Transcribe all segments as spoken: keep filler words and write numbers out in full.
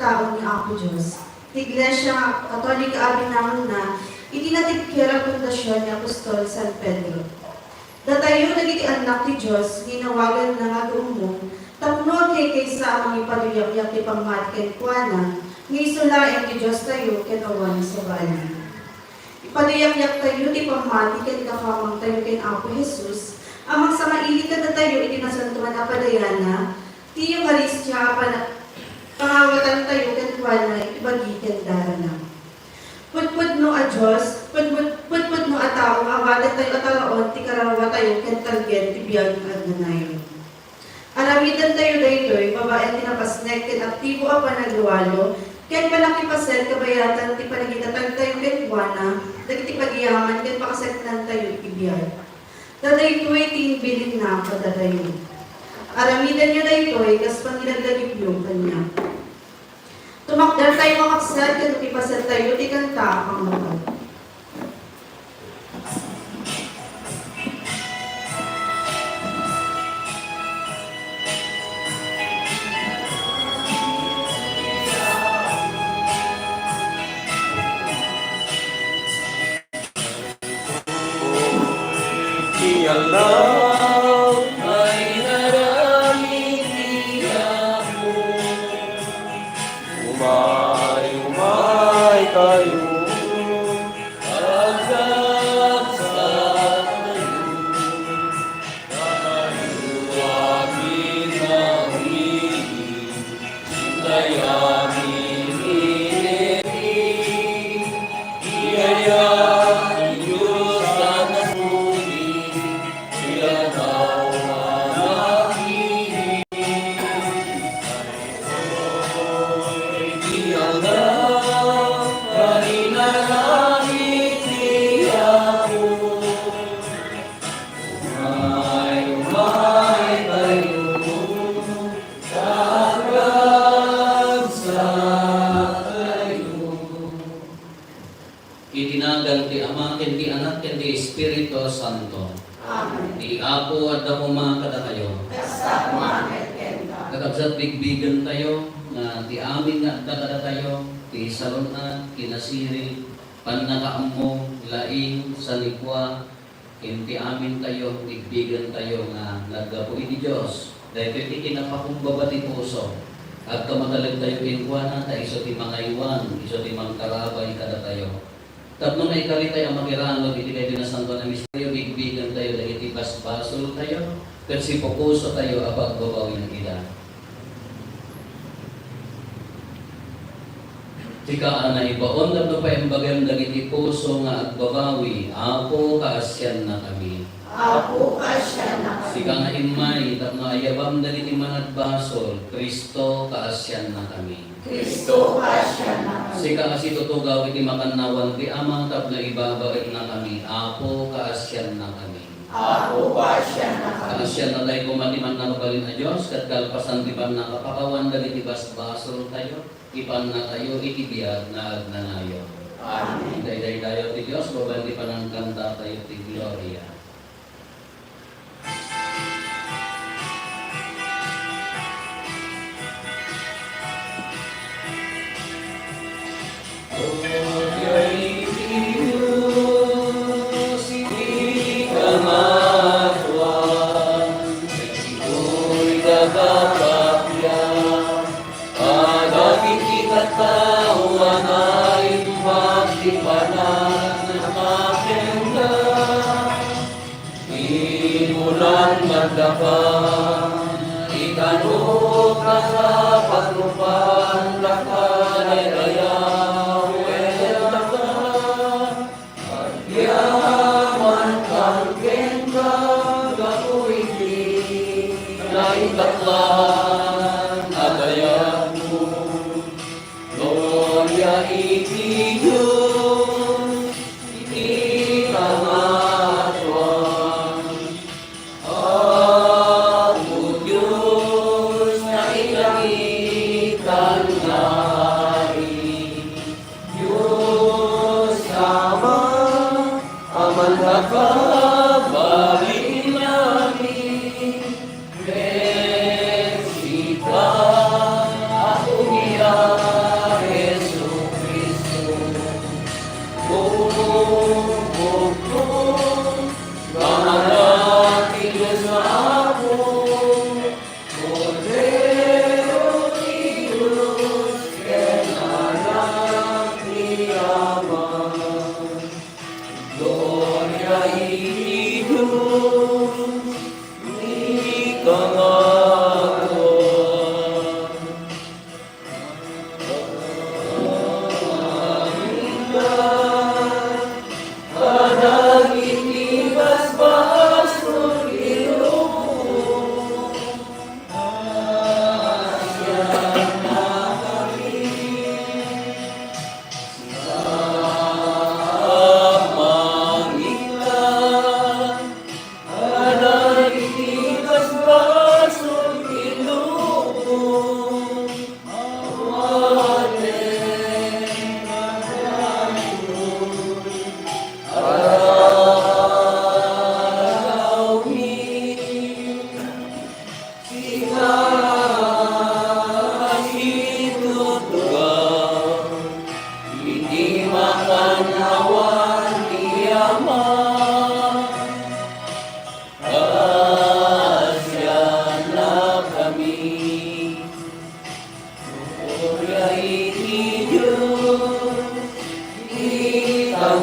taon ni Apo Dios, ti Iglesia nga Katolika a binangonda iti natibker a pundasion ni apostol San Pedro. Datayo dagiti annak ti Dios nga inawaganna nga aguummong tapno agkaykaysa a mangipaduyakyak ti pammati kenkuana, nga isu laeng ti Diostayo ket awan sabali. Ipaduyakyak tayo ti pammati ken kakamangtayo ken Apo Jesus a mangsamaili kadatayo iti nasantoan a padayanna, ti Eukaristia a pana-, pangawatantayo kenkuana iti bagi ken darana. Pudpudno a Dios, pudpud-, pudpudno a tao nga awaten tayo a talaon ti kararawatayo ken talgen ti biag nga agnanayon. Aramidentayo daytoy babaen ti napasnek ken aktibo a panaglualo ken pannakipaset kabayatan ti panagitatagtayo kenkuana dagiti pagyaman ken pakaseknantayo iti biag. Ta daytoy ti imbilinna kadatayo. Aramidenyo daytoy kas pannilagipyo kaniak. Tumakdertayo nga kakabsat ken umipasettayo ti kanta a pangngawat. Ti aldaw nga inaramid ti Apo, umay, umay tayo, agkabsat tayo, tayo a pinawili. Umay, umay tayo, agkabsat tayo. Iti nagan ti Ama, ken ti Anak, ken ti Espiritu Santo. Amen. Ti Apo adda koma kadakayo. Kasta koma ket kenka. Kakabsat, bigbigentayo nga ti amin nga adda kadatayo, ti salun-at, kinasirib, pannakaammo, laing, sanikua, ken ti amintayo, bigbigentayo nga naggapu iti Dios. Daytoy ti kinapakumbaba ti puso. Agkamatalektayo kenkuana, ta isu ti mangaywan, isu ti mangkarabay kadatayo. Tapno maikaritay a makiranud iti daytoy nasantoan a misteryo, bigbigentayo dagiti basbasoltayo, ket sipupusotayo a pagbabawian ida. Sika a naibaon tapno paimbagem dagiti puso nga agbabawi, Apo, kaasiannakami. Apo, kaasiannakami. Sika nga immay tapno ayabam dagiti managbasol, Cristo, kaasiannakami. Cristo, kaasiannakami. Sika a situtugaw iti makannawan ti Ama tapno ibabaennakami, Apo, kaasiannakami. Apo, kaasiannakami. Kaasiannatayo koma ti Mannakabalin a Dios, ket kalpasan ti pannakapakawan dagiti basbasoltayo, ipannatayo iti biag nga agnanayon. Amen. Idaydaydayaw ti Dios, babaen ti panangkantatayo ti Gloria. Adda ti tattao a naimbag ti panagnakanna. Inuran maddakan, ikano kakapatropan, nakadaydayaw, wen, agyaman kenka, gapu iti naikatlan a dayagmo. Gloria iti Dios, iti kangatoan. Apo Dios, nailangit ta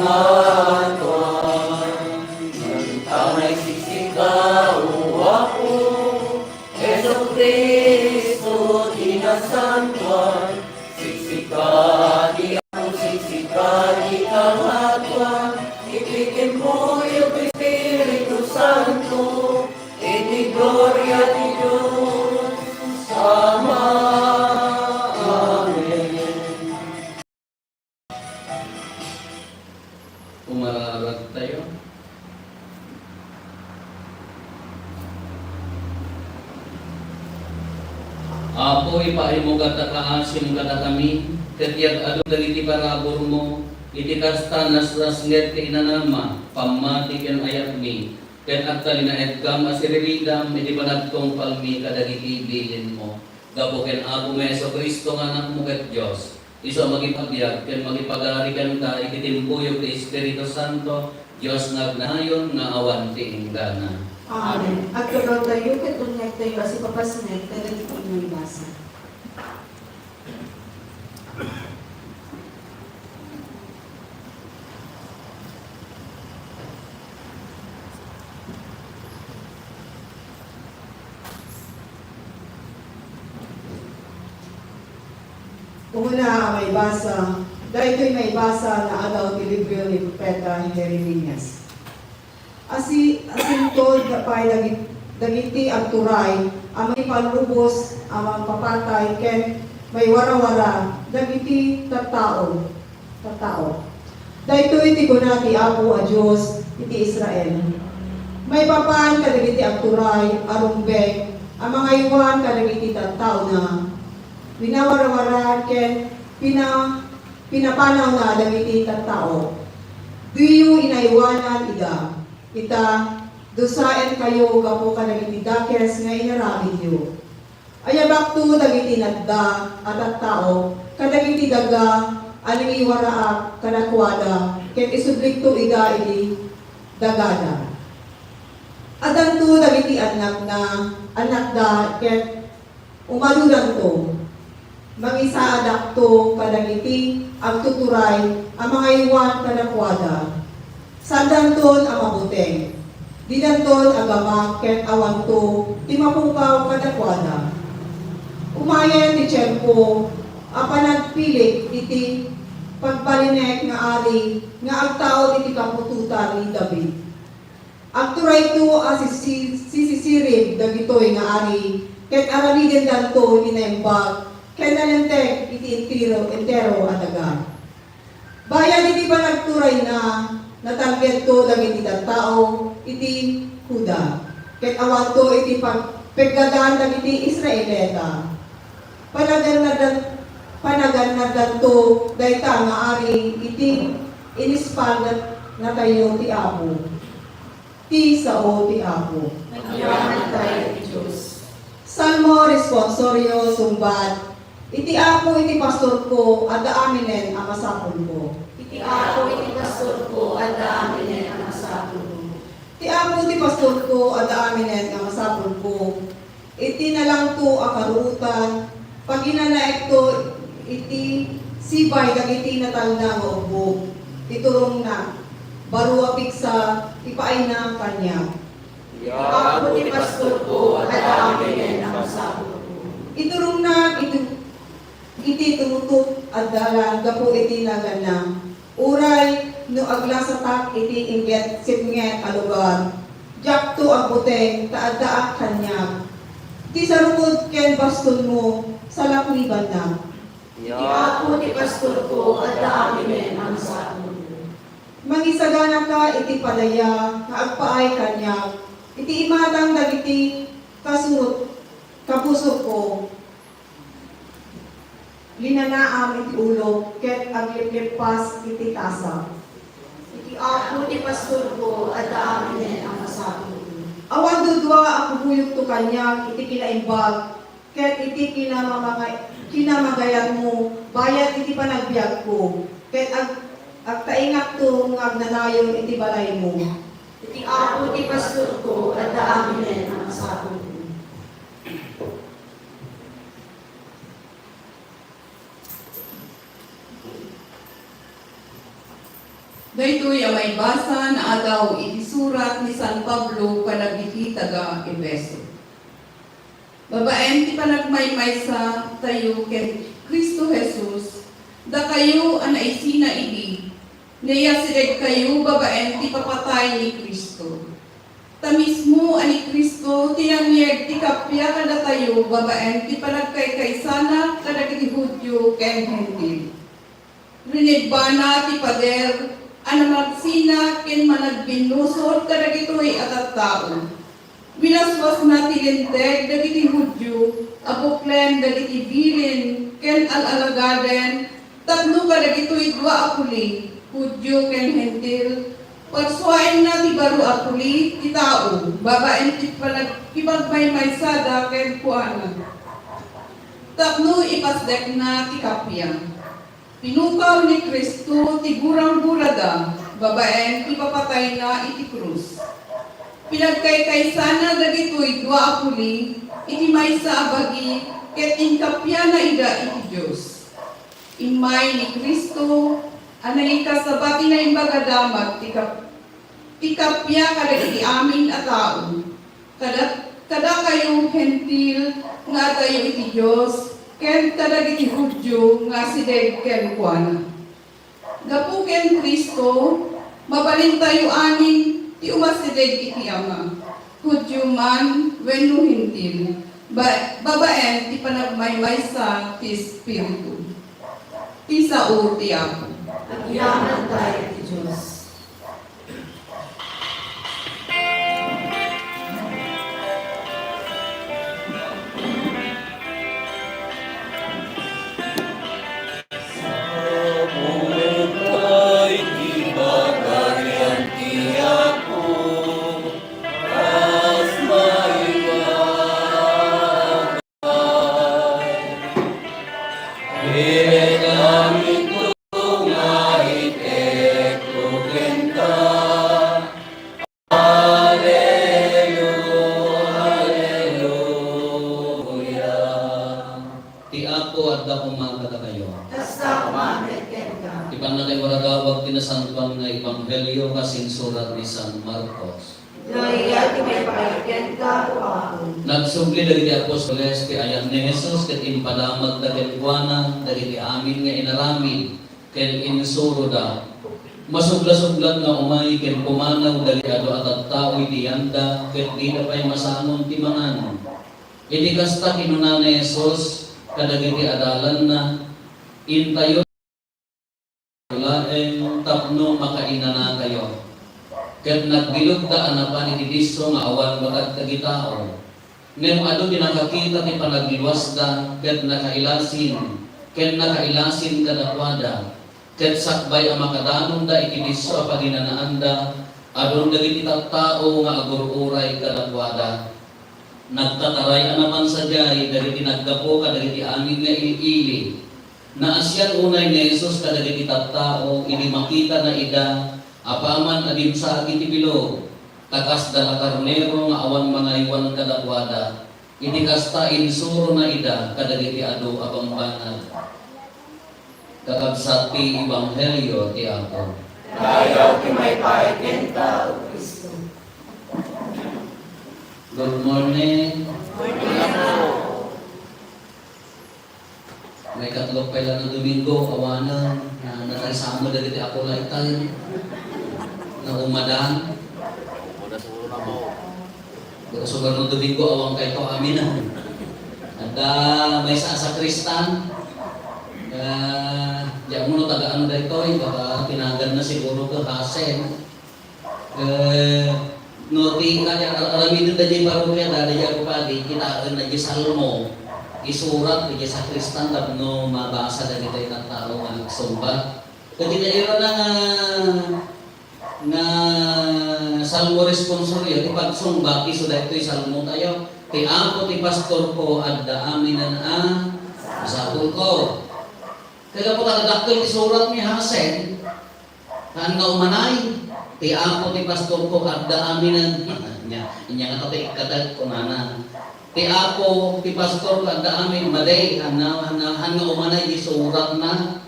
Aton, mantanay siksika, O Apo, Jesu-Cristo, ti nasantoan, siksika ti Apo, siksika ti Kangatoan, iti timpuyog ti Espiritu Santo, iti gloria ti Dios Ama. Amen. Umararag tayo. Apo, ipaaymo kadta, kaasim kadakami, ket yag-adum dagiti paraburmo, iti kasta, nasnasngeg ti inanama, pammati ken ayatmi, ket agtalinaedkam a siriridam iti panagtungpalmi kadagiti bilinmo. Gapu ken Apomi Jesu-Cristo nga Anakmo ket Dios, isu a mangipabiag ken mangipagari kenka iti timpuyog ti Espiritu Santo, Dios nga agnayon nga awan ti inggana. Amen. Agtulawtayo ket unyegtayo a sipapasnek kadagiti maibasa. Umuna a maibasa, daytoy maibasa nga adaw ti libro ni Profeta Jeremias. Asi-, asintod pay dagit-, dagiti agturay a mangipalubos a mangpapatay ken maiwarawara dagiti tattao, tattao. Daytoy ti kuna ti Apo a Dios iti Israel. Maipapan kadagiti agturay a rumbeng a mangaywan kadagiti tattaona, winawarawara ken pina-, pinapanawna dagiti tattao. Diyo inaywanan ida. Ita, dusaenkayo gapu kadagiti dakes nga inaramidyo. Ayabakto dagiti natda a tattao kadagiti daga a nangiwaraak kadakuada ket isublikto ida iti dagada. Addanto dagiti annakna, annakda ket umaludanto. Mangisaadakto kadagiti agtuturay a mangaywan kadakuada. Saandanton a mabuteng. Didanton agamak ket awanto ti mapukaw kadakuada. Umayen ti tiempo a panagpilik iti pagbalinek nga ari nga agtaud iti kaputotan ni David. Agturayto a sisi-, sisisirib dagitoy nga ari, ket aramidendanto ti naimbag ken nalinteg iti entero, entero a daga. Bayat iti panagturayna, natalgedto dagiti tattao iti Juda, ket awanto iti pag-, peggadan dagiti Israelita. Panagannadan-, panagannadanto dayta nga ari iti inispalnatayo ti Apo. Ti sao ti Apo. Agyamankay ti Dios. Salmo responsorio, sungbat. Iti Apo iti pastorko, adda aminen a masapulko. Iti Apo iti pastorko, adda aminen a masapulko. Ti Apo ti pastorko, adda aminen a masapulko. Iti nalangto a karuotan, paginanaekto iti sibay dagiti natalna nga ubbog. Iturongna, baro a pigsa, ipaayna kaniak. Ti Apo ti pastorko, adda aminen a masapulko. Iturongna iti, iti tungtong a dalan gapu iti naganna. Uray no aglasatak iti inggit sipnget a lugar, diakto agbuteng ta addaak kaniak. Ti sarukod ken bastonmo, salaknibannak. Ti Apo ti pastorko, adda aminen a masapulko. Mangisaganaka iti padaya nga agpaay kaniak, iti imatang dagiti kasurot-, kabusokko. Linanaam iti ulok ket aglipleppas iti tasak. Iti Apo ti pastorko, adda aminen a masapulko. Awan dudua a kumuyogto kaniak iti kinaimbag ket iti kinamamanga-, kinamagayatmo bayat iti panagbiagko, ket ag-, agtaingakto nga agnanayon iti balaymo. Iti Apo ti pastorko, adda aminen a masapulko. Daytoy a maibasa naadaw iti surat ni San Pablo kadagiti taga-Efeso. Babaen ti panagmaymaysa tayo ken Cristo Jesus, dakayo a naisina idi, naiasidegkayo babaen ti papatay ni Cristo. Ta mismo a ni Cristo ti nangngeg ti kappia kadatayo babaen ti panagkaykaysana kadagiti Judio ken Hentil. Rinibbana ti pader a namagsina ken managbinnusor kadagitoy a tattao. Winaswasna ti Linteg dagiti Judio a puklen dagiti bilin ken al-alagaden tapno kadagitoy dua a puli, Judio ken Hentil, parsuaenna ti baro a puli ti tao babaen ti panagkipagmaymaysada kenkuana, tapno ipasdekna ti kappia. Pinukaw ni Cristo ti gurang-gurada babaen ti papatayna iti krus. Pinagkaykaysana dagitoy dua a puli iti maysa a bagi ket inkappiana ida iti Dios. Immay ni Cristo a nangikasaba ti Naimbag a Damag ti kap-, ti kappia kadagiti amin a tao. Kada-, kadakayo Hentil nga addayo iti Dios, ken kadagiti Judio nga asideg kenkuana. Gapu ken Cristo, mabalintayo amin ti umasideg iti Ama, Judio man wenno Hentil, ba-, babaen ti panagmaymaysa ti Espiritu. Ti sao ti Apo. Agyamankay ti Dios. Ket amin nga itekko kenka. Hallelujah, hallelujah. Ti Apo adda koma kadakayo. Kasta koma met kenka. Ti pannakaibagawag ti Nasantoan nga Ebanghelio kas insurat ni San Marcos. Gloria ti maipaay kenka, O Apo. Nagsubli dagiti apostoles ti ayan ni Jesus ket impadamagda kenkuana dagiti amin nga inaramid ken insuroda. Masublasublat nga umay ken pumanaw dagiti adu a tattao iti yanda ket dida pay masanon ti mangan. Iti kasta, kinuna ni Jesus kadagiti adalanna, "Intayo laeng tapno makainanatayo." Ket nagbilugda a napan iti disso nga awan makadkagi tao. Ngem adu ti nakakita ti panagluasda ket nakailasin, ken nakailasin kadakuada. Ket sakbay a makadanonda iti disso a paginanaanda, adun dagiti tattao nga agur-uray kadakuada. Nagtataray a napan sadiay dagiti naggapu kadagiti amin nga il-ili. Naasian unay ni Jesus kadagiti tattao idi makitana ida apaman a dimsaag iti bilog, ta kasda nga karnero nga awan mangaywan kadakuada. Iti kasta, insurona ida kadagiti adu a bambanag. Kakabsat ti Ebanghelio ti Apo. Dayaw ti maipaay kenka, O Cristo. Good morning. Maikatlo pay la nga Domingo, awanen, na, natarisamo dagiti apo laytan. Naumadan. Pero sa Domingo, awan kayto amin. Adda maysa a sakristan. Ah, di ammo no taga ano daytoy, baka tinagan na siguro ko Hasen. Eh, no, ti, kaya, ar-, aramiden da diay parokya, da, da diay padi, kitaen na diay salmo, isurat, diay sakristan, tapno mabasa da diay tattao nga agsumba. Ket ti nairana nga, nga salmo responsorio, ti pagsumba, isu daytoy salmo tayo. Ti Apo ti pastorko, adda aminen a masapulko. Kaya po, dakkel ti surat ni Hasen, Haan nga umanay, ti Apo ti pastorko, adda aminen. Nya, inya nga ti ikkatek, kunana. Ti Apo ti pastorko, adda amin, madi, haan nga, haan nga, haan nga umanay, isuratna.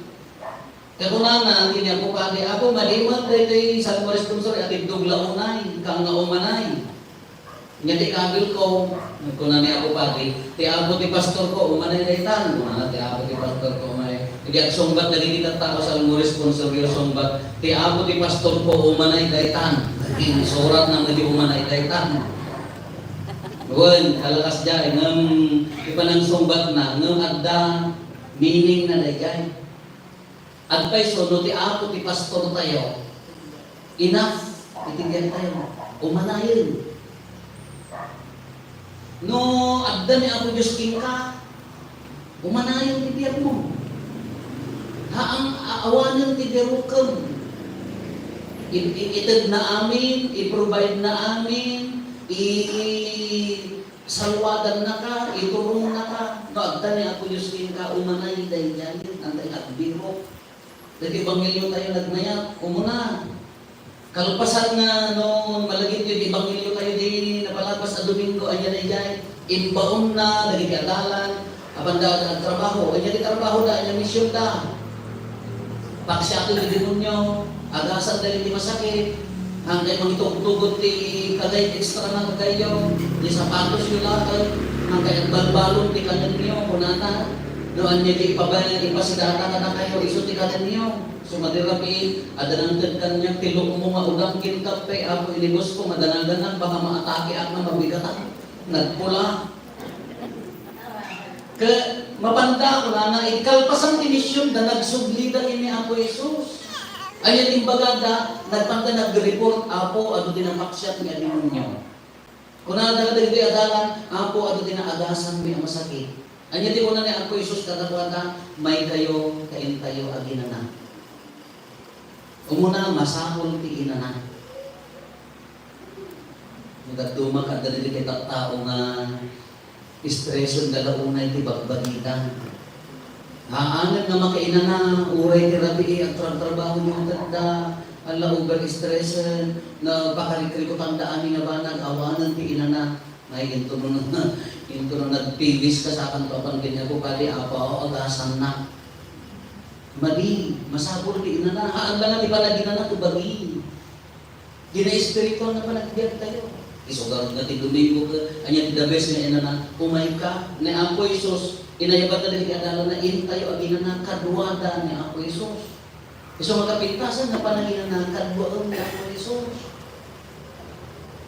Kunana ti ni Apo Padi, "Apo, madi met daytoy Salmo Responsorial, atiddog la unay, kaan nga umanay." Nya ti kabilko, kuna ni Apo Padi, "Ti apo ti pastorko, umanay daytan." Kunana, "Ti apo ti pastorko, umanay." Idi agsungbat dagiti tattao, Salmo Responsorial sungbat, "Ti apo ti pastorko, umanay daytan." Insuratna met ti umanay daytan. Wen, kalakas diay, ngem ti panangsungbatna, ngem adda meaning na daydiay. Agpayso no ti Apo ti pastortayo, enough iti biagtayo. Umanayen. No adda ni Apo Dios kenka, umanayen ti biagmo. Haan a-, awanen ti birukem. I-, i-, itedna amin, i-provide na amin, i-, i-, Salwadannaka, iturongna ka. No adda ni Apo Dios kenka, umanay daydiay, anta nga agbirok. Dagiti ebangheliotayo nagmayat, umuna. Kalpasan nga no malagipyo ti ebangheliotayo idi napalabas a Domingo, ania daydiay? Imbaonna dagiti adalan, apanda agtrabaho. Ania ti trabahoda, ania misionda? Paksiaten ti demonio, agasanda iti masakit, hangkay mangitugtugot ti kagay, extra na kagayyo, ti sapatosyo laeng, hangkay agbalbalon ti kanenyo, kunana, no ania ti ipabayad, ipasidata kadakayo, isu ti kanenyo. So, madirabi, adda nangted kaniak ti lukmo nga udam ken kape, Apo, inibusko, madanagannak, baka maatakeak nga mabigatak. Nagpula. Ket mapanda, kunana, ikalpasan ti misionda, nagsublida ken ni Apo Jesus. Ania ti imbagada? Nagpanda nag-report, "Apo, adu ti napaksiat nga demonio." Kunada kadagiti adalan, "Apo, adu ti naagasanmi a masakit." Ania ti kuna ni Apo Jesus kadakuada? "Maykayo ta intayo aginana." Umuna, masapul ti inana. No dadduma, adda dagiti tattao nga stressenda la unay ti bagbagida. Haanen nga makainana, uray ti rabii, agtrabtrabaho, ngiwatedda, ala, over-stress, napakarikrikutanda amin a banag, awanen ti inana. Ay, intono, intono nagpilis ka sakanto a pangginako, kadi, "Apo, agasannak." Madi, masapul ti inana. Haan la nga ti panaginana, ti bagi. Di na espiritual nga panagbiagtayo. Isu garud nga ti Domingo, ket ania ti the best nga inana, "Umayka." Ni Apo Jesus, inayabatna dagiti adalana, intayo aginana kaduada ni Apo Jesus. Isu nga kapintasan nga panaginana, kaduaen ni Apo Jesus.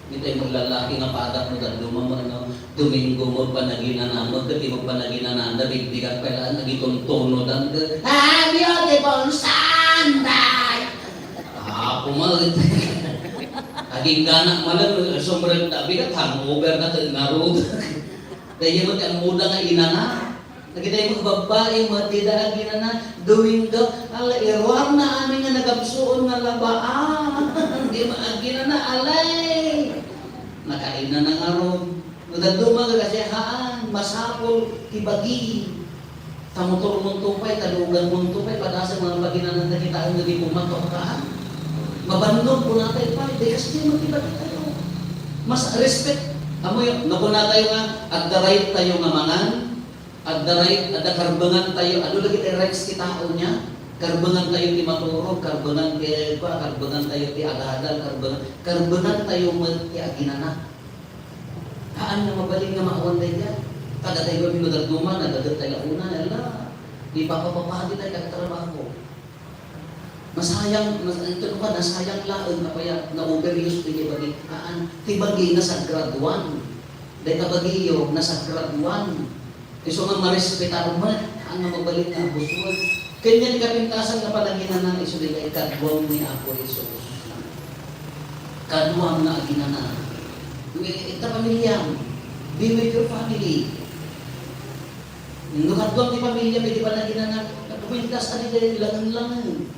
Itay met lalaki nga padak no dadduma mo, ano, Domingo mo panaginana mo, ket ti mo panaginana, bigbigat pay laeng, agituntunodan, ket, "Ah, beautiful Sunday!" Ah, kumalit. Agingganak malam, sumrek na bigat, hangover na, ket ngarud. Dahil mo ti ammoda nga inana. Dagiti met babbai, met dida aginana, Domingo, ala, iruarna amin nga nagabsuon nga labaan. Di met aginana, alay! Nakainana ngarud. No dadduma nga kasiahaan, masapul ti bagi. Ta motormonto pay, ta luganmonto pay, padasem nga paginananta kitaen nga di pumatok kaan. Mabannog kunatayo pay, di kasi di met ti bagitayo. Mas respect. Amo yun, no kunatayo nga, adda right tayo nga mangan, Adda right, adda karbengan tayo, adu dagiti rights ti tao niya. Karbengan tayo ti maturog, karbengan ti, kua, karbengan tayo ti agadal, karbengan, karbengan tayo met ti aginana. Haan nga mabalin nga maawan dayta. Kada tayo nga binudarduman, nagaget tayo una, ala, ipapapapadi tayo kat trabaho. Masayang, mas-, ito pa, nasayang laeng, apay a, na-overuse ti bagi. Haan, ti bagi, nasagraduan. Dayta bagiyo, nasagraduan. Isu nga marespetar met, haan nga mabalin nga abusuen. Kanya ti kapintasan nga panaginana, isu dayta ikaduam ni Apo Jesus. Kaduam nga aginana. Ita pamiliam, be with your family. No kaduam ti pamilya, pwede pa naging anak, nagpapintas ka di langen-langen.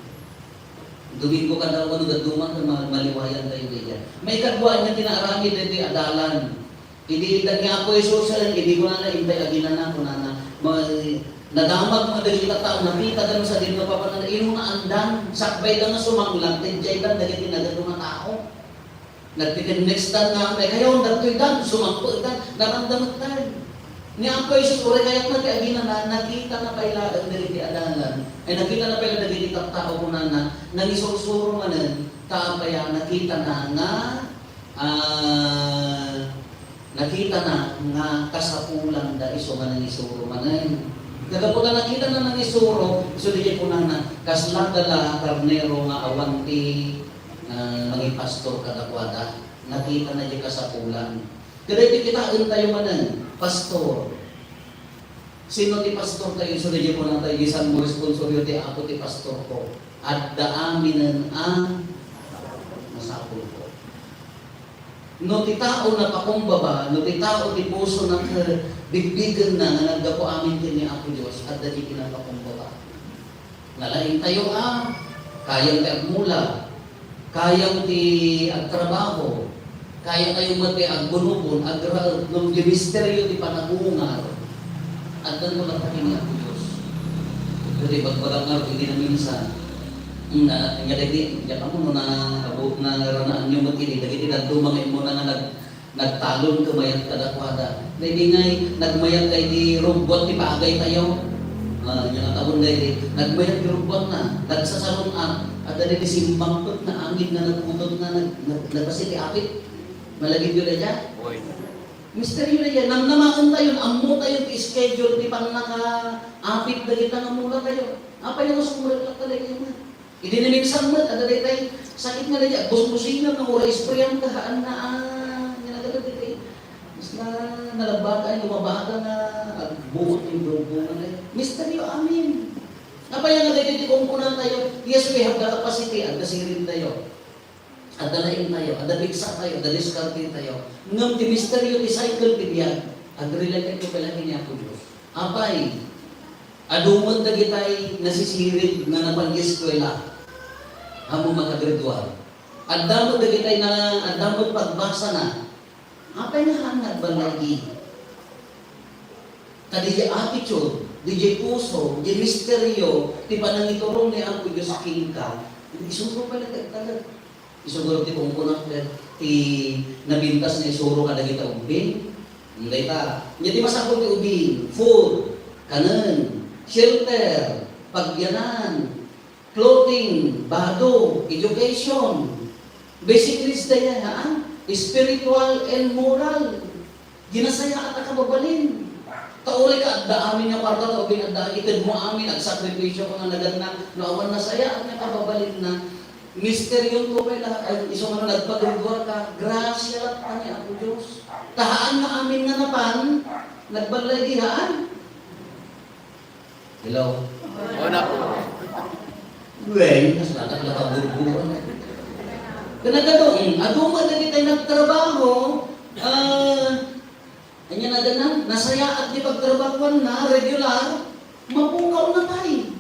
Domingo kada walo, dadduma nga ma-, maliwayan tayo kaya. Maikadua niya ti naaramid daytoy adalan. Idi inted ni Apo Jesus, eh, idi kunana, "Intay aginana," kunana. Ma-, nadamag mo dagiti tattao, nakita da sa dinno papanan, ino nga andan, sakbay da nga sumanglag, tedjay da dagiti nagadu nga tao. Nagtitinnekstan nga, "Ay, kayaw, dagtoy dan, sumangpet dan, naramdamet dan." Ni Apo Jesus, uray kayatna ti aginana, nakitana pay laeng dagiti adalan. Ay, nakitana pay laeng dagiti tattao, kunana, nangisursuro manen, ta apay a nakitana nga, ah, nakitana nga kasapulanda isu nga nangisuro manen. Kagapu ta nakitana nangisuro, isu diay kunana, "Kasla la karnero nga awan ti, ah, mangipastor kadakuada." Nakitana diay kasapulan. Kadaytoy kitaentayo manen, pastor. Sino ti pastortayo? Isu diay kunatayo, "Bisan mo responsoryo ti Apo ti pastorko, adda aminen a masapulko." No ti tao napakumbaba, no ti tao ti pusona ket bigbigenna nga naggapu amin ken ni Apo Dios, adda diay kinapakumbaba. Nalaingtayo a, kayam ti agmula, kayam ti agtrabaho, kayatayo met ti agbunobon, agraep, ngem ti misterio ti panagungar, addanto latta ken ni Apo Dios. Iti bagbagak ngarud, idi naminsan, na, nga dagiti, diak ammo no na, abo, naranaanyo met idi, dagiti dadduma nga immuna nga nag-, nagtalon ket mayat kadakuada. Daydi ngay, nagmayat daydi rugbuat ti bagaytayo. Ah, ania nga tawen daydi, nagmayat ti rugbuatna, nagsasalun-at, adda daydi simbangpet nga angin nga nagputotna, nag-, nag-, nagpasitiapit. Malagipyo daydiay? Oy. Misterio daydiay, namnamaentayon, ammotayon ti schedule ti pannakaapit dagita nga mulatayo. Apay nga sumrek latta daydiay met? Idi naminsan met, adda daytay sakit nga daydi, agbusbusingan nga uray isprayan ka, haan na, ah, nga nagada daytay. Mas na, nalabbata, lumabata nga, agbuot ti bungbungan ay. Misterio amin. Apay nga daydi ti kunkunatayo, yes, we have the capacity, adda sirintayo. Adda laingtayo, adda piksatayo, adda diskartetayo. Ngem ti misterio ti cycle ti biag, agrelated ti pay laeng ni Apo Dios. Apay, adu met dagitay nasisirid nga napan ti eskuela, ammo makagraduar. Adda met dagitay na, adda met pagbasana. Apay nga haan nga agballaigi? Ta diay attitude, diay puso, diay misterio, ti panangiturong ni Apo Dios kenka, isuro pay latta ti agtalek. Isuro ti kunkunak ket ti napintas nga isuro kadagita ubbing. Dayta, nia ti masapul ti ubbing, food, kanen, shelter, pagyanan, clothing, bado, education, basic needs dayta, ha? Spiritual and moral. Ginasayaat a kababalin. Ta uray ka adda amin nga kwarta, ta ubbing adda, itedmo amin, agsakripisyo ka nga nagannak, no awan nasayaat nga kababalinna, misterio to pay la, ay, isu nga no nagpagraduar ka, grasya latta ni Apo Dios. Ta haan nga amin nga napan, nagballaigi haan. Hello? Una po. Wen, mas latak na kaburburan. Kanagado, mm, adu nga dagitay nagtrabaho, ah, ania na ganan, nasayaat ti pagtrabahuanna, regular, mapukaw na pay.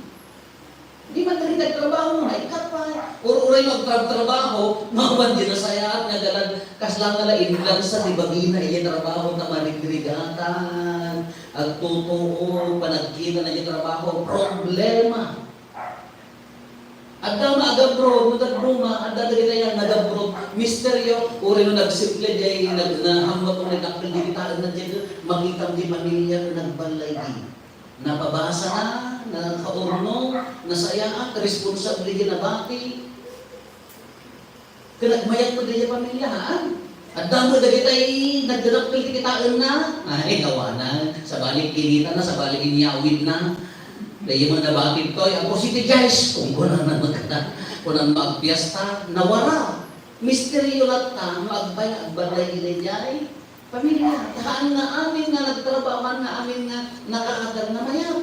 Di man dagitay nagtrabaho, maikkat pay. Uray no agtrabtrabaho, mapan di nasayaat nga ganan, kasla nga la inlansa ti bagina, iya trabaho, ta marigrigatas. Agtutuo, panagkita na diay trabaho, problema. Adda nga agabroad, no dadduma, adda dagiti nga nagabroad, misterio, uray no nagsimple diay, nag-, nahambat o nagdakkel diay kitaenna diay, makitam diay pamilya, nagballaigi. Napabasa na, nakaurno, nasayaat, responsable diay nabati. Ket nagmayat met daydiay pamilya, haan? Adda met dagitay nagdadakkel ti kitaenna. Ay, awanan. Sabali kinitana, sabali inyawidna. Daydiay met nabati toy, "Apo, siti guys," kunkunana met kada. Kunana agpiesta, nawara. Misterio latta, no agpay nga agballaigi daydiay pamilya. Haan nga amin nga nagtrabaho, haan nga amin nga nakaadal, namayat.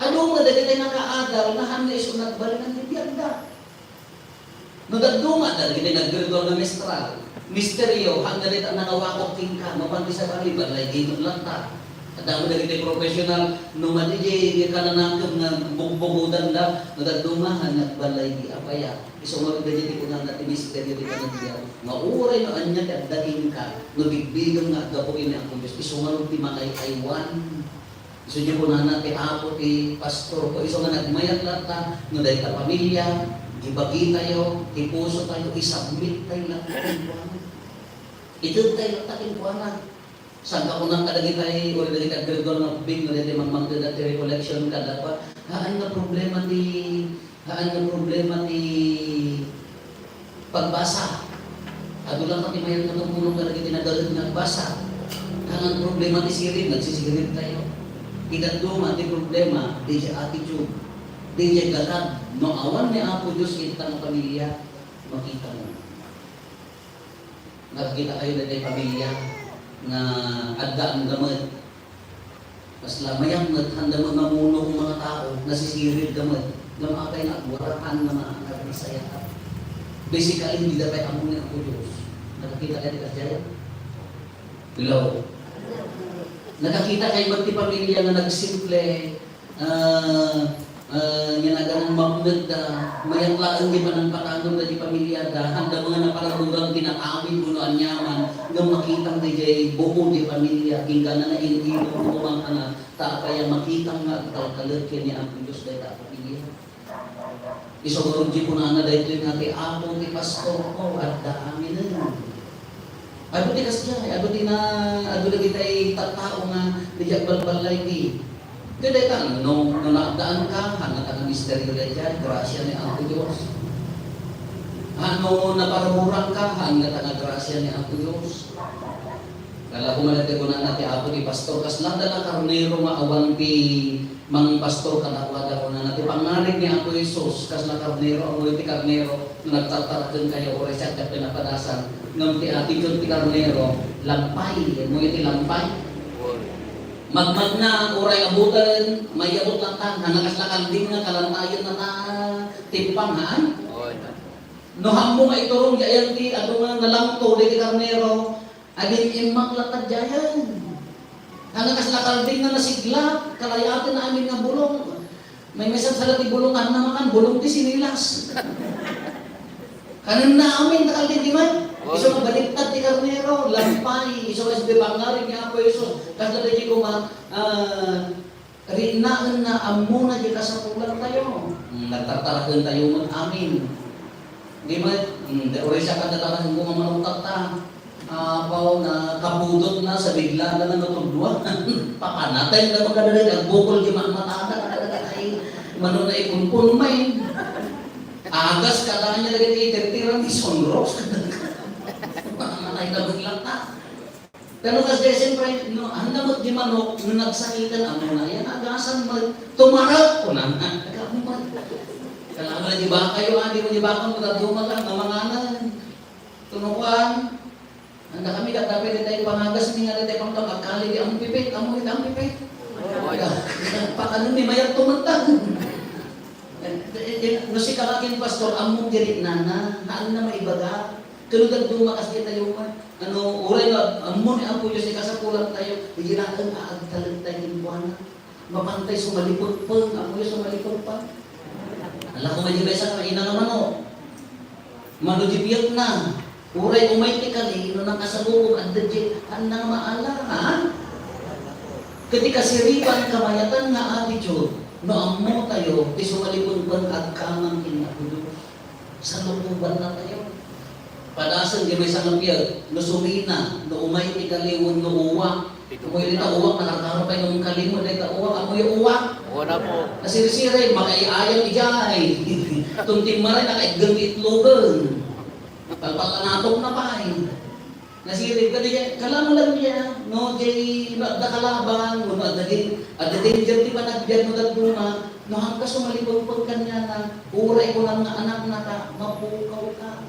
Adu nga dagiti nakaadal nga haan nga isu nagbalingan ti biagda. No dadduma, dagiti naggraduar nga mestral, misterio, haan nga dita nangawakak kenka, mapan ti sabali, ballaigi met latta. Adda met dagiti professional, no madi diay kananakem nga bugbugotanda, no dadduma, haan nga agballaigi, apay a. Isu ngarud dagiti kunana ti misterio ti panagbiag. Nga uray no ania ti adda kenka, no bigbigem nga aggapu ken ni Apo Dios, isu ngarud ti mangay-aywan. Isu diay kunana ti Apo ti pastorko, isu nga nagmayat latta, no dayta pamilya, ibagitayo, ti pusotayo, isubmittayo latta kenkuana. Itedtayo latta kenkuana. Saan ka kunak kadagitay, uri dagiti aggraduar nga ubbing, no, daytoy mangmangted ti recollection kada pa, haan nga problema ti, haan nga problema ti pagbasa. Adu lang pati mayan nga tumulong kadagiti nagared nga agbasa. Haan nga problema ti siring, nagsisiring tayo. Ikaduam ti problema, diay attitude, diay gatad. No awan ni Apo Dios ita nga pamilia, makita mo. Nakakita kayo daytoy pamilia nga adda ang gamit. Kasla mayat met, haan da met mamuno nga mga tao, nasisirid da met. Ngem apay nga agwarakan nga ma-, nga masaya ka. Basically, hindi da pay ammo ni Apo Dios. Nakakita kayo di kasdiay? Hello? Nakakita kayo met ti pamilia nga nagsimple, ah, ah, nga nagan mapnekda, mayat laeng di panangpatangam da di pamiliada, haan da nga napararuran ti nakawin wenno aniaman, ngem makitang daydiay buko di pamilia, inggana nga in-ilo, umangkana, Ta apay a makita nga agtaltalek ken ni Apo Dios dayta a pamilya? Isu ngarud ti kunana daytoy nga ti Apo ti pastorko, adda aminen. Adu ti kasdiay, adu ti na, adu dagitay tattao nga diay agbalballay ti. Ket dayta, no, no naaddaanka, haan nga ta nga misterio daydiay, grasia ni Apo Dios. Haan no naparaburanka, haan nga ta nga grasia ni Apo Dios. Kala ko man ti kunana ti Apo ti pastor, kasla dala karnero nga awan ti mangpastor kadakuada, kunana ti pangngarig ni Apo Jesus, kasla karnero, ammoyo ti karnero, no nagtartaraken kayo, uray siak ti pinapadasan, ngem ti attitude ti karnero, lampay, ammoyo ti lampay. Magmagna, uray abuten, mayabut lang tan, haan nga kasla kalding nga kalantayen na ta, timpang, haan? No hammo nga iturong, diay ti adu nga nalangto, diay ti karnero, agin-immak latta diayen. Haan nga kasla kalding nga nasiglak, kalayaten amin nga bulong. Maymaysa sa la ti bulong, haan nga makan, bulong ti sinilas. Kanen na amin, ta kalding di man. Isu nga baliktad ti karnero, lampay, isu nga isdi pangngarig ni Apo Jesus. Kasla di koma, ah, Riknaenna, ammona diay kasapulantayo. Hmm, nagtartarakentayo met amin. Di met, hmm, uray siak a tatarakenko nga manuktatta. Apaw, nakapudotna, sabigla na nga natudloan. Papanatay na ba kadagiti agbukol diay ma-, matada, kadagiti ay, mano na ipunpun, may. Agas kada niya lagi ti tirtira ni Sunrox. Pamanay na bigla ta. Pero kasdiay, siyempre, no, haan met di manok, no nagsakiten, ammona, yan, agasan met, tumarek, kunana. Kalaban di bakayo, ah, di mo di baka, magaguma ka, nga manganan. Tunukuan, anda kami, dapdapay, daytay pangagas, ni nga daytay pangkam, agkali, di, ang pipit, amo, di, ang pipit. Pakanon ni mayat tumantang. Eh, eh, eh, no, sika nga kin pastor, ammo diri nana, haan na maibaga. Kano dadduma kasdi tayo man. Ano, uray nga, ammo ni Apo Dios, ikasapulantayo, di laeng a agtalektayo kenkuana. Mapantay sumalipengpeng, ammoyo sumalipengpeng. Ala ko nga di maysa nga ina nga manok. Mano di biag na. Uray umay ti kali, no nakasalubong, adda di, haan na nga maala, ha? Ket ti kasiriban, kamayatan nga attitude, no ammo tayo, ti sumalipengpeng agkamang ken Apo Dios. Salukoban na tayo. Padasen, di maysa nga biag, no sumina, no umay ti kali wenno uwak. Ammoyo dayta uwak, nakarkaro pay nga kali wenno dayta uwak, ammoyo uwak. Oo na po. Nasirsire, makaiayam idiay. Tuntimmaray, nakaiggen ti itlogen. Palpalanatok na pay. Nasiring, kadi, kala mo lang niya, no, jay, no, adda kalaban, no, adda din, adda danger ti panagbiag mo dadduma, no, hangka sumalipengpeng kaniana, uray kunam nga anakna ka, mapukaw ka.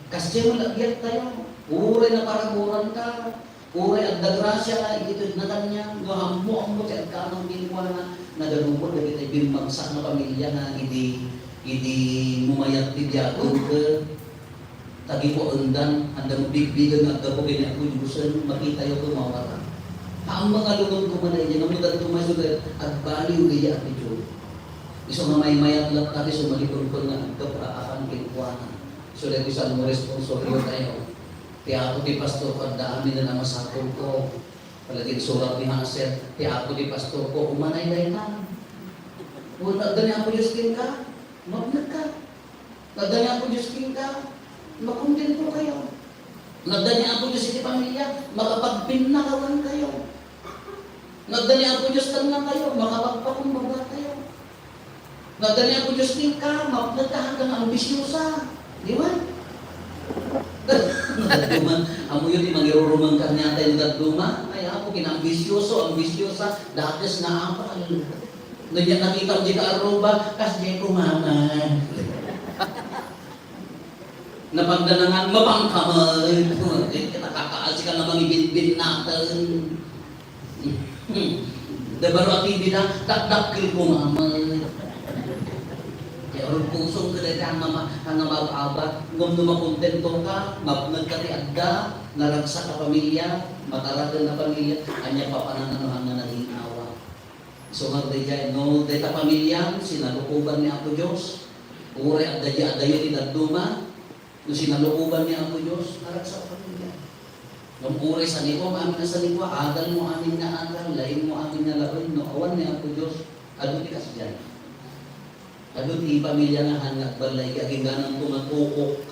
Kasdiay met agbiag tayo, uray naparaburan ka, uray adda grasia, ited na kanian, no, ammo, ammo ti agkamang kenkuana, nagaruod dagiti bimmagsak nga pamilya nga idi, idi mumayat ti biag, ket Tagipuendan, anda mo bigbigen nga aggapu ken ni Apo Diosen, makitayo ken mawara. Haan nga lunod koma daydi, ngem no dadto may suda, agbaliw daydi a video. Isu nga maymayat latta ti sumalipengpeng nga aggapu a akan kenkuana. Isu daytoy saan mo responsorio tayo. Ti Apo ti pastorko, adda aminen a masapulko. Palagid surat ni Hansel, ti Apo ti pastorko, umanay dayta. Wenno adda ni Apo Dios kenka, mapnek ka. Adda ni Apo Dios kenka, makontento kayo. Nagda ni Apo Dios iti pamilia, makapagbinnakawan kayo. Nagda ni Apo Dios kaniakayo, makapagpakumbaba kayo. Nagda ni Apo Dios kenka, mapnekka, haanka nga ambisyosa. Di ba? Dadduma, amoyo ti mangirurumeng kaniatay no dadduma. Ay, Apo, kinaambisyoso, ambisyosa, dakes nga apal. No diak nakitam diay arruba, kasdiay kumaman. Napagdanangan, mapangka met. Nakakaasi ka nga mangibinbinnaken. Da baro a T V da, dakdakkel kumaman. Kaya urog pusong ka dayta nga ma-, nga mababa. Ngem no makontento ka, mapnekka ti adda, naragsak a pamilia, mataraken a pamilia, ania papanangan no ania naging awa. So, nga daydiay, no, dayta pamiliam, sinalukoban ni Apo Dios, uray adda diay adayo ti dadduma, no sinalukoban ni Apo Dios, naragsak a pamilia. Ngem uray sanikua, amin a sanikua, adalmo amin nga adal, laingmo amin nga laeng, no awan ni Apo Dios, adu ti kasdiay. Adu ti pamilia nga haan nga agbalay, aginggananto nga tukok.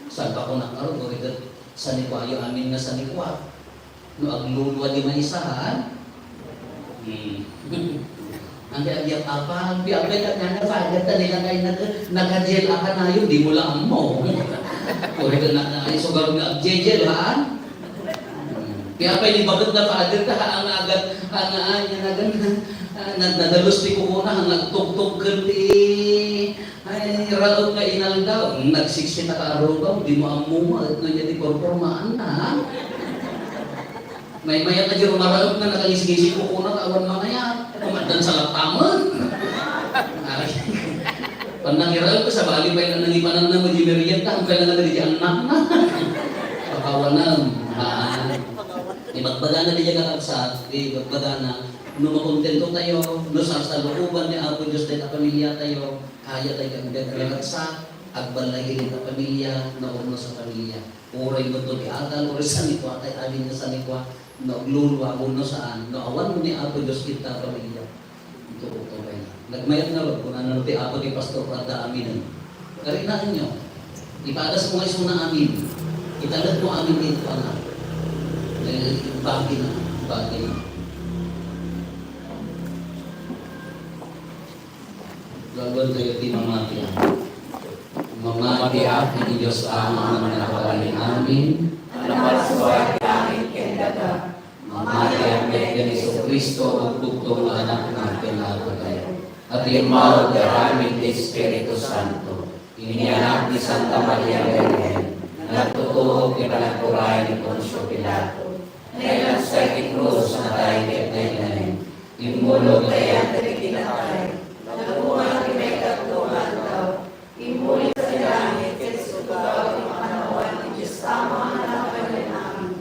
Saan ka kunak ngarud, uray ket sanikuayo amin nga sanikua. No agluluayo maysa, haan? Hmm. Ang diak apal, di apay ket nga, Father, ta nilakay na, nagadiel a kanayon, dimo la ammo. Uray ket na, isugar nga agdiediel, haan? Hmm. Kaya pay ni bakit na, Father, ta haan nga agad, haan nga, ay, nga nagan, ah, nag-, nadalus ti kukuna, haan nga agtugtog ken ti Ay, raep nga inaldaw. Nagsiksita ka arrubaw, dimo ammo met no ania ti purpurmaanna, ha? Maymayat a di rumaraep nga nakangisngisi kukuna ta awan manayat. Kumaddan sa laptamen. Ay. Pannangiraep ko, sabali pay na nangipananna, madi merienda, ang pay na nga dagiti annakna. Pakawanam. Ah. Ibagbagana diay kakabsat, ibagbagana, no makontento tayo, no sasalukoban ni Apo Dios dayta pamiliatayo, Kaya tayo nga agdagdagsa, agbalay iti pamilia, naurnos a pamilia. Uray met no ti adal, uray sanikua, tay amin nga sanikua, no aglulua, wenno saan, no awan ni Apo Dios ita pamilia. Ito, ito, kaya. Nagmayat nga rod, kunana ti Apo ti pastor, adda aminen. Karinaenyo, ipadas mo nga isuna amin. Italek mo amin dito, anak. Eh, bagay na, bagay na. Laguan tayo ti mamatian. Mamatiak iti Dios Ama a mangkakabalin amin. A napasua iti langit ken daga. Mamatiak met ken Jesu-Cristo, bugbugtong nga Anakna ken Apo tayo. A timmawag nga aramid ti Espiritu Santo. Inianak ni Santa Maria Virgen. Nagtutuok ti panagturay ni Poncio Pilato. Nailangsa iti krus, natay ket nailnen. Immulog ta iyan dagiti natay. Nagpungan ti maikatlo nga aldaw. Immuli sa langit ket isubayo ti makannawan ti Dios Ama a nakabalin amin.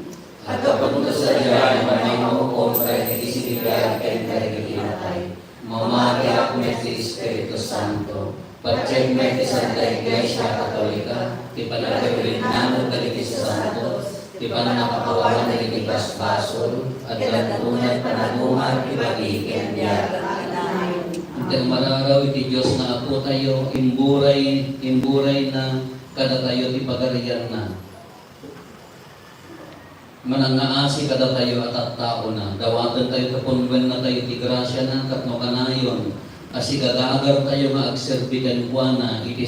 Aggapunto sadiay, mangngeg-ukom kadagiti sinibian ken kadagiti natay. Mamatiak met ti Espiritu Santo. Patiem met ti Santa Iglesia Katolika, ti panagbibinnaneg dagiti sasantos, ti pannakapukawan dagiti basbasol, addanto met panagumar ti bagi ken biag. Amen. Inton mararaw iti Dios nga Apotayo, imburay, imburayna kadatayo ti pagarianna. Manangngaasi kadatayo a tattaona, dawatentayo ti punbuennatayo ti grasiana, tapno kanayon a sigagagartayo nga agserbi kenkuana iti